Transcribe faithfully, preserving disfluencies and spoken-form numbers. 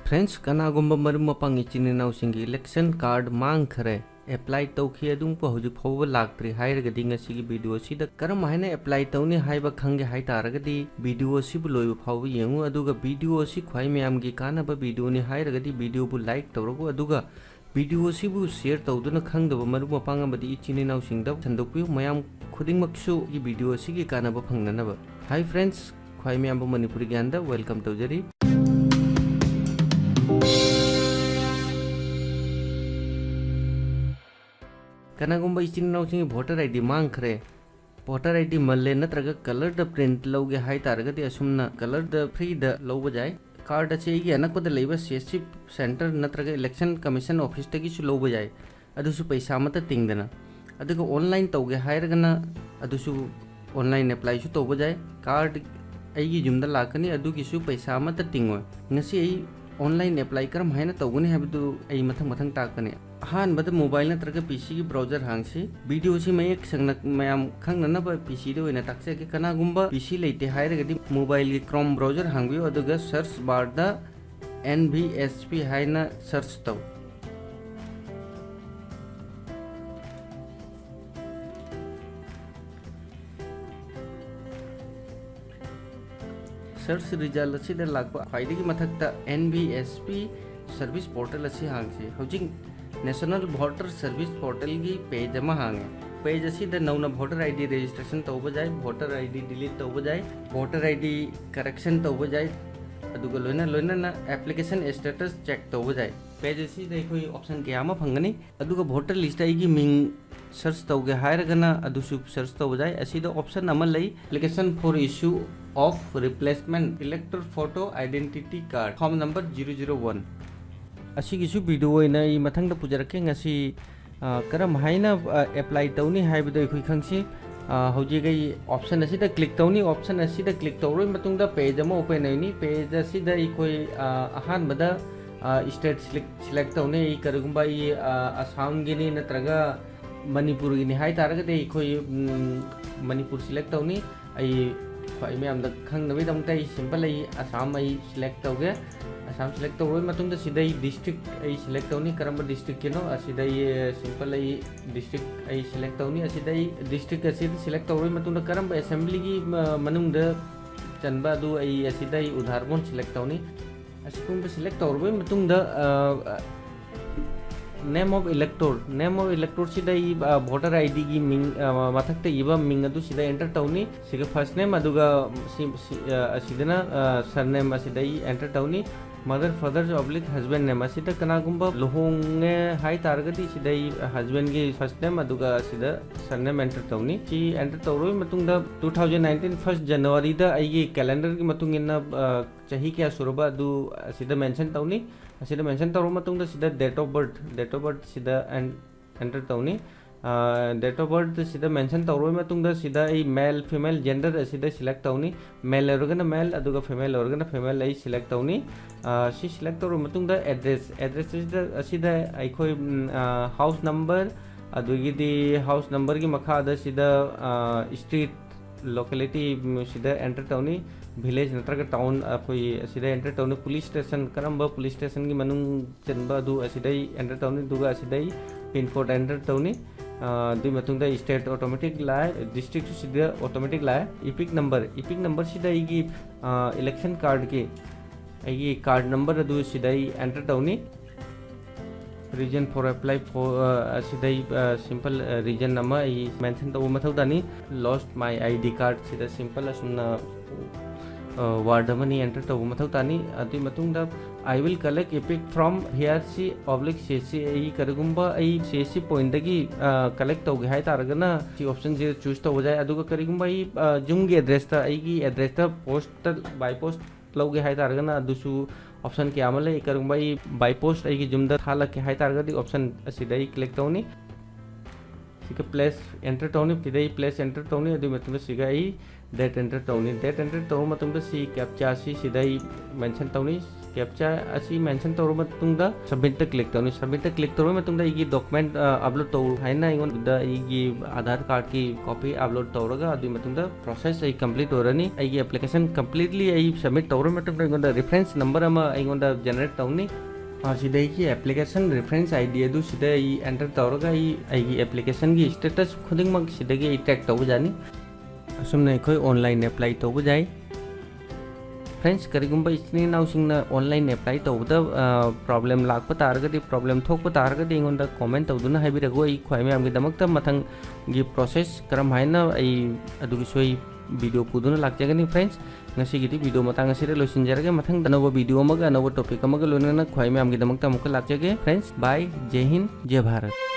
Friends, ꯀꯅꯥꯒꯨꯝꯕ ꯃꯔꯨꯞ ꯃꯄꯥꯡ ꯏꯆꯤꯟ ꯏꯅꯥꯎꯁꯤꯡꯒꯤ election card ꯃꯥꯡꯈ꯭ꯔꯦ, apply ꯇꯧꯈꯤ ꯑꯗꯨꯕꯨ ꯍꯧꯖꯤꯛ ꯐꯥꯎꯕ ꯂꯥꯛꯇ꯭ꯔꯤ ꯍꯥꯏꯔꯒꯗꯤ ꯉꯁꯤꯒꯤ video ꯑꯁꯤꯗ ꯀꯔꯝ ꯍꯥꯏꯅ apply ꯇꯧꯅꯤ ꯍꯥꯏꯕ ꯈꯪꯒꯦ ꯍꯥꯏ ꯇꯥꯔꯒꯗꯤ video ꯑꯁꯤꯕꯨ ꯂꯣꯏꯕ ꯐꯥꯎꯕ ꯌꯦꯡꯉꯨ꯫ ꯑꯗꯨꯒ video ꯑꯁꯤ ꯈ꯭ꯋꯥꯏ ꯃꯌꯥꯝꯒꯤ ꯀꯥꯟꯅꯕ video ꯅꯤ ꯍꯥꯏꯔꯒꯗꯤ video ꯕꯨ like ꯇꯧꯔꯒ, ꯑꯗꯨꯒ video ꯑꯁꯤꯕꯨ share ꯇꯧꯗꯨꯅ ꯈꯪꯗꯕ ꯃꯔꯨꯞ ꯃꯄꯥꯡ ꯑꯃꯗꯤ ꯏꯆꯤꯟ ꯏꯅꯥꯎꯁꯤꯡꯗ ꯁꯟꯗꯣꯛꯄꯤꯌꯨ꯫ ꯃꯌꯥꯝ ꯈꯨꯗꯤꯡꯃꯛꯁꯨ video ꯑꯁꯤꯒꯤ ꯀꯥꯟꯅꯕ ꯐꯪꯅꯅꯕ꯫ Hi friends, ꯈ꯭ꯋꯥꯏ ꯃꯌꯥꯝꯕ ꯃꯅꯤꯄꯨꯔꯤ ꯒ꯭ꯌꯥꯟꯗ welcome ꯇꯧꯖꯔꯤ꯫ ꯀꯅꯥꯒꯨꯝꯕ ꯏꯆꯤꯟ ꯏꯅꯥꯎꯁꯤꯡꯒꯤ voter ID ꯃꯥꯡꯈ꯭ꯔꯦ, voter ID ꯃꯜꯂꯦ ꯅꯠꯇ꯭ꯔꯒ colour ꯗ print ꯂꯧꯒꯦ ꯍꯥꯏ ꯇꯥꯔꯒꯗꯤ ꯑꯁꯨꯝꯅ colour ꯗ free ꯗ ꯂꯧꯕ ꯌꯥꯏ꯫ Card ꯑꯁꯤ ꯑꯩꯒꯤ ꯑꯅꯛꯄꯗ ꯂꯩꯕ CSC centre ꯅꯠꯇ꯭ꯔꯒ Election Commission office ꯇꯒꯤꯁꯨ ꯂꯧꯕ ꯌꯥꯏ, ꯑꯗꯨꯁꯨ ꯄꯩꯁꯥ ꯑꯃꯠꯇ ꯇꯤꯡꯗꯅ꯫ ꯑꯗꯨꯒ online ꯇꯧꯒꯦ ꯍꯥꯏꯔꯒꯅ ꯑꯗꯨꯁꯨ online apply ꯁꯨ ꯇꯧꯕ ꯌꯥꯏ꯫ Card ꯑꯩꯒꯤ ꯌꯨꯝꯗ ꯂꯥꯛꯀꯅꯤ, ꯑꯗꯨꯒꯤꯁꯨ ꯄꯩꯁꯥ ꯑꯃꯠꯇ ꯇꯤꯡꯉꯣꯏ꯫ ꯉꯁꯤ ꯑꯩ online apply ꯀꯔꯝ ꯍꯥꯏꯅ ꯇꯧꯒꯅꯤ ꯍꯥꯏꯕꯗꯨ ꯑꯩ ꯃꯊꯪ ꯃꯊꯪ ꯇꯥꯛꯀꯅꯤ꯫ ꯑꯍꯥꯟꯕꯗ mobile ꯅꯠꯇ꯭ꯔꯒ PC ꯒꯤ browser ꯍꯥꯡꯁꯤ꯫ Video ꯁꯤ ꯃꯌꯦꯛ ꯁꯦꯡꯅ ꯃꯌꯥꯝ ꯈꯪꯅꯅꯕ PC ꯗ ꯑꯣꯏꯅ ꯇꯥꯛꯆꯒꯦ꯫ ꯀꯅꯥꯒꯨꯝꯕ PC ꯂꯩꯇꯦ ꯍꯥꯏꯔꯒꯗꯤ mobile ꯒꯤ Chrome browser ꯍꯥꯡꯕꯤꯌꯨ, ꯑꯗꯨꯒ search bar ꯗ NVSP ꯍꯥꯏꯅ search ꯇꯧ꯫ Search result ꯑꯁꯤꯗ ꯂꯥꯛꯄ ꯈ꯭ꯋꯥꯏꯗꯒꯤ ꯃꯊꯛꯇ NVSP service portal ꯑꯁꯤ ꯍꯥꯡꯁꯤ꯫ ꯍꯧꯖꯤꯛ National Voter Service Portal ꯒꯤ page ꯑꯃ ꯍꯥꯡꯉꯦ꯫ Page ꯑꯁꯤꯗ ꯅꯧꯅ voter ID registration ꯇꯧꯕ ꯌꯥꯏ, voter ID delete ꯇꯧꯕ ꯌꯥꯏ, voter ID correction ꯇꯧꯕ ꯌꯥꯏ, ꯑꯗꯨꯒ ꯂꯣꯏꯅ ꯂꯣꯏꯅꯅ application status check ꯇꯧꯕ ꯌꯥꯏ꯫ Page ꯑꯁꯤꯗ ꯑꯩꯈꯣꯏ option ꯀꯌꯥ ꯑꯃ ꯐꯪꯒꯅꯤ꯫ ꯑꯗꯨꯒ voter list ꯇ ꯑꯩꯒꯤ ꯃꯤꯡ search ꯇꯧꯒꯦ ꯍꯥꯏꯔꯒꯅ ꯑꯗꯨꯁꯨ search ꯇꯧꯕ ꯌꯥꯏ꯫ ꯑꯁꯤꯗ option ꯑꯃ ꯂꯩ, application for issue of replacement elector photo identity card, form number zero zero one꯫ ꯑꯁꯤꯒꯤꯁꯨ video ꯑꯣꯏꯅ ꯑꯩ ꯃꯊꯪꯗ ꯄꯨꯖꯔꯛꯀꯦ꯫ ꯉꯁꯤ, ꯑ, ꯀꯔꯝ ꯍꯥꯏꯅ, ꯑ, apply ꯇꯧꯅꯤ ꯍꯥꯏꯕꯗꯣ ꯑꯩꯈꯣꯏ ꯈꯪꯁꯤ꯫ ꯑ, ꯍꯧꯖꯤꯛ ꯑꯩ option ꯑꯁꯤꯗ click ꯇꯧꯅꯤ꯫ Option ꯑꯁꯤꯗ click ꯇꯧꯔꯕ ꯃꯇꯨꯡꯗ page ꯑꯃ open ꯑꯣꯏꯅꯤ꯫ Page ꯑꯁꯤꯗ ꯑꯩꯈꯣꯏ, ꯑ, ꯑꯍꯥꯟꯕꯗ, ꯑ, state select, select ꯇꯧꯅꯤ꯫ ꯑꯩ ꯀꯔꯤꯒꯨꯝꯕ ꯑꯩ, ꯑ, ꯑꯁꯥꯝꯒꯤꯅꯤ ꯅꯠꯇ꯭ꯔꯒ ꯃꯅꯤꯄꯨꯔꯒꯤꯅꯤ ꯍꯥꯏ ꯇꯥꯔꯒꯗꯤ ꯑꯩꯈꯣꯏ, ꯎꯝ, ꯃꯅꯤꯄꯨꯔ select ꯇꯧꯅꯤ꯫ ꯑꯩ ꯈ꯭ꯋꯥꯏ ꯃꯌꯥꯝꯗ ꯈꯪꯅꯕꯒꯤꯗꯃꯛꯇ ꯑꯩ simple ꯑꯩ ꯑꯁꯥꯝ ꯑꯩ select ꯇꯧꯒꯦ꯫ ꯑꯁꯥꯝ select ꯇꯧꯔꯕ ꯃꯇꯨꯡꯗ ꯁꯤꯗ ꯑꯩ district ꯑꯩ select ꯇꯧꯅꯤ꯫ ꯀꯔꯝꯕ districtꯀꯤꯅꯣ ꯑꯁꯤꯗ ꯑꯩ, simple ꯑꯩ district ꯑꯩ select ꯇꯧꯅꯤ꯫ ꯑꯁꯤꯗ ꯑꯩ district ꯑꯁꯤꯗ select ꯇꯧꯔꯕ ꯃꯇꯨꯡꯗ ꯀꯔꯝꯕ assemblyꯒꯤ ꯃ-, ꯃꯅꯨꯡꯗ ꯆꯟꯕ ꯑꯗꯨ ꯑꯩ ꯑꯁꯤꯗ ꯑꯩ ꯎꯙꯥꯔꯕꯣꯟ select ꯇꯧꯅꯤ꯫ ꯑꯁꯤꯒꯨꯝꯕ select ꯇꯧꯔꯕ ꯃꯇꯨꯡꯗ, ꯑ, name of elector, name of elector ꯁꯤꯗ ꯑꯩ, ꯑ, voter IDꯒꯤ ꯃꯤꯡ, ꯑ, ꯃꯊꯛꯇ ꯏꯕ ꯃꯤꯡ ꯑꯗꯨ ꯁꯤꯗ enter ꯇꯧꯅꯤ꯫ ꯁꯤꯒ first name ꯑꯗꯨꯒ ꯁꯤ, ꯁꯤ, ꯑ, ꯑꯁꯤꯗꯅ, ꯑ, surname ꯑꯁꯤꯗ ꯑꯩ enter ꯇꯧꯅꯤ꯫ Mother, father oblique husband name ꯑꯁꯤꯗ ꯀꯅꯥꯒꯨꯝꯕ ꯂꯨꯍꯣꯡꯉꯦ ꯍꯥꯏ ꯇꯥꯔꯒꯗꯤ ꯁꯤꯗ ꯑꯩ husbandꯒꯤ first name ꯑꯗꯨꯒ ꯁꯤꯗ surname enter ꯇꯧꯅꯤ꯫ ꯁꯤ enter ꯇꯧꯔꯕ ꯃꯇꯨꯡꯗ two thousand nineteen first Januaryꯗ ꯑꯩꯒꯤ calendarꯒꯤ ꯃꯇꯨꯡ ꯏꯟꯅ, ꯑ, ꯆꯍꯤ ꯀꯌꯥ ꯁꯨꯔꯕ ꯑꯗꯨ ꯑꯁꯤꯗ mention ꯇꯧꯅꯤ꯫ ꯑꯁꯤꯗ mention ꯇꯧꯔꯕ ꯃꯇꯨꯡꯗ ꯁꯤꯗ date of birth, date of birth ꯁꯤꯗ en-, enter ꯇꯧꯅꯤ꯫ ꯑ, date of birth ꯁꯤꯗ mention ꯇꯧꯔꯕ ꯃꯇꯨꯡꯗ ꯁꯤꯗ ꯑꯩ male, female gender ꯑꯁꯤꯗ select ꯇꯧꯅꯤ꯫ Male ꯑꯣꯏꯔꯒꯅ male, ꯑꯗꯨꯒ female ꯑꯣꯏꯔꯒꯅ female ꯑꯩ select ꯇꯧꯅꯤ꯫ ꯑ, ꯁꯤ select ꯇꯧꯔꯕ ꯃꯇꯨꯡꯗ address, address ꯑꯁꯤꯗ, ꯑꯁꯤꯗ ꯑꯩꯈꯣꯏ, ꯎꯝ, ꯑ, house number, ꯑꯗꯨꯗꯒꯤꯗꯤ house numberꯒꯤ ꯃꯈꯥꯗ ꯁꯤꯗ, ꯑ, street, locality, ꯎꯝ, ꯁꯤꯗ enter ꯇꯧꯅꯤ꯫ Village ꯅꯠꯇ꯭ꯔꯒ town ꯑꯩꯈꯣꯏ ꯑꯁꯤꯗ enter ꯇꯧꯅꯤ꯫ Police station, ꯀꯔꯝꯕ police stationꯒꯤ ꯃꯅꯨꯡ ꯆꯟꯕ ꯑꯗꯨ ꯑꯁꯤꯗ ꯑꯩ enter ꯇꯧꯅꯤ, ꯑꯗꯨꯒ ꯑꯁꯤꯗ ꯑꯩ pin code enter ꯇꯧꯅꯤ꯫ ꯑ, ꯑꯗꯨꯒꯤ ꯃꯇꯨꯡꯗ state automatic ꯂꯥꯛꯑꯦ, districtꯁꯨ ꯁꯤꯗ automatic ꯂꯥꯛꯑꯦ꯫ EPIC number, EPIC numberꯁꯤꯗ ꯑꯩꯒꯤ, ꯑ, election cardꯀꯤ ꯑꯩꯒꯤ card number ꯑꯗꯨ ꯁꯤꯗ ꯑꯩ enter ꯇꯧꯅꯤ꯫ Reason for apply for, ꯑ, ꯑꯁꯤꯗ ꯑꯩ, ꯑ, simple, ꯑ, reason ꯑꯃ ꯑꯩ mention ꯇꯧꯕ ꯃꯊꯧ ꯇꯥꯅꯤ꯫ Lost my ID card ꯁꯤꯗ simple ꯑꯁꯨꯝꯅ, ꯑ, word ꯑꯃꯅꯤ enter ꯇꯧꯕ ꯃꯊꯧ ꯇꯥꯅꯤ꯫ ꯑꯗꯨꯒꯤ ꯃꯇꯨꯡꯗ "I will collect EPIC from here" ꯁꯤ oblique CHC, ꯑꯩ ꯀꯔꯤꯒꯨꯝꯕ ꯑꯩ CHC pointꯗꯒꯤ, ꯑ, collect ꯇꯧꯒꯦ ꯍꯥꯏ ꯇꯥꯔꯒꯅ ꯁꯤ optionꯁꯦ choose ꯇꯧꯕ ꯌꯥꯏ꯫ ꯑꯗꯨꯒ ꯀꯔꯤꯒꯨꯝꯕ ꯑꯩ, ꯑ, ꯌꯨꯝꯒꯤ addressꯇ, ꯑꯩꯒꯤ addressꯇ post, by post ꯂꯧꯒꯦ ꯍꯥꯏ ꯇꯥꯔꯒꯅ ꯑꯗꯨꯁꯨ option ꯀꯌꯥ ꯑꯃ ꯂꯩ꯫ ꯀꯔꯤꯒꯨꯝꯕ ꯑꯩ by post ꯑꯩꯒꯤ ꯌꯨꯝꯗ ꯊꯥꯍꯜꯂꯛꯀꯦ ꯍꯥꯏ ꯇꯥꯔꯒꯗꯤ option ꯑꯁꯤꯗ ꯑꯩ click ꯇꯧꯅꯤ꯫ ꯁꯤꯒ place enter ꯇꯧꯅꯤ꯫ ꯁꯤꯗ ꯑꯩ place enter ꯇꯧꯅꯤ꯫ ꯑꯗꯨꯒꯤ ꯃꯇꯨꯡꯗ ꯁꯤꯒ ꯑꯩ Date enter ꯇꯧꯅꯤ꯫ Date enter ꯇꯧꯔꯕ ꯃꯇꯨꯡꯗ ꯁꯤ captcha ꯑꯁꯤ ꯁꯤꯗ ꯑꯩ mention ꯇꯧꯅꯤ꯫ Captcha ꯑꯁꯤ mention ꯇꯧꯔꯕ ꯃꯇꯨꯡꯗ submit ꯇ click ꯇꯧꯅꯤ꯫ Submit ꯇ click ꯇꯧꯔꯕ ꯃꯇꯨꯡꯗ ꯑꯩꯒꯤ document, ꯑ, upload ꯇꯧ ꯍꯥꯏꯅ ꯑꯩꯉꯣꯟꯗ ꯑꯩꯒꯤ Aadhaar card ꯀꯤ copy upload ꯇꯧꯔꯒ ꯑꯗꯨꯒꯤ ꯃꯇꯨꯡꯗ process ꯑꯩ complete ꯑꯣꯏꯔꯅꯤ꯫ ꯑꯩꯒꯤ application completely ꯑꯩ submit ꯇꯧꯔꯕ ꯃꯇꯨꯡꯗ ꯑꯩꯉꯣꯟꯗ reference number ꯑꯃ ꯑꯩꯉꯣꯟꯗ generate ꯇꯧꯅꯤ꯫ ꯑ, ꯁꯤꯗ ꯑꯩꯒꯤ application reference I D ꯑꯗꯨ ꯁꯤꯗ ꯑꯩ enter ꯇꯧꯔꯒ ꯑꯩ, ꯑꯩꯒꯤ application ꯒꯤ status ꯈꯨꯗꯤꯡꯃꯛ ꯁꯤꯗꯒꯤ ꯑꯩ track ꯇꯧꯕ ꯌꯥꯅꯤ꯫ ꯑꯁꯨꯝꯅ ꯑꯩꯈꯣꯏ online apply ꯇꯧꯕ ꯌꯥꯏ꯫ Friends, ꯀꯔꯤꯒꯨꯝꯕ ꯏꯆꯤꯟ ꯏꯅꯥꯎꯁꯤꯡꯅ online apply ꯇꯧꯕꯗ, ꯑ, problem ꯂꯥꯛꯄ ꯇꯥꯔꯒꯗꯤ, problem ꯊꯣꯛꯄ ꯇꯥꯔꯒꯗꯤ ꯑꯩꯉꯣꯟꯗ comment ꯇꯧꯗꯨꯅ ꯍꯥꯏꯕꯤꯔꯛꯎ꯫ ꯑꯩ ꯈ꯭ꯋꯥꯏ ꯃꯌꯥꯝꯒꯤꯗꯃꯛꯇ ꯃꯊꯪꯒꯤ process ꯀꯔꯝ ꯍꯥꯏꯅ ꯑꯩ ꯑꯗꯨꯒꯤꯁꯨ ꯑꯩ video ꯄꯨꯗꯨꯅ ꯂꯥꯛꯆꯒꯅꯤ꯫ Friends, ꯉꯁꯤꯒꯤꯗꯤ video ꯃꯇꯥꯡ ꯑꯁꯤꯗ ꯂꯣꯏꯁꯤꯟꯖꯔꯒꯦ꯫ ꯃꯊꯪꯗ ꯑꯅꯧꯕ video ꯑꯃꯒ ꯑꯅꯧꯕ topic ꯑꯃꯒ ꯂꯣꯏꯅꯅ ꯈ꯭ꯋꯥꯏ ꯃꯌꯥꯝꯒꯤꯗꯃꯛꯇ ꯑꯃꯨꯛꯀ ꯂꯥꯛꯆꯒꯦ꯫ Friends, bye, Jai Hind, Jai Bharat.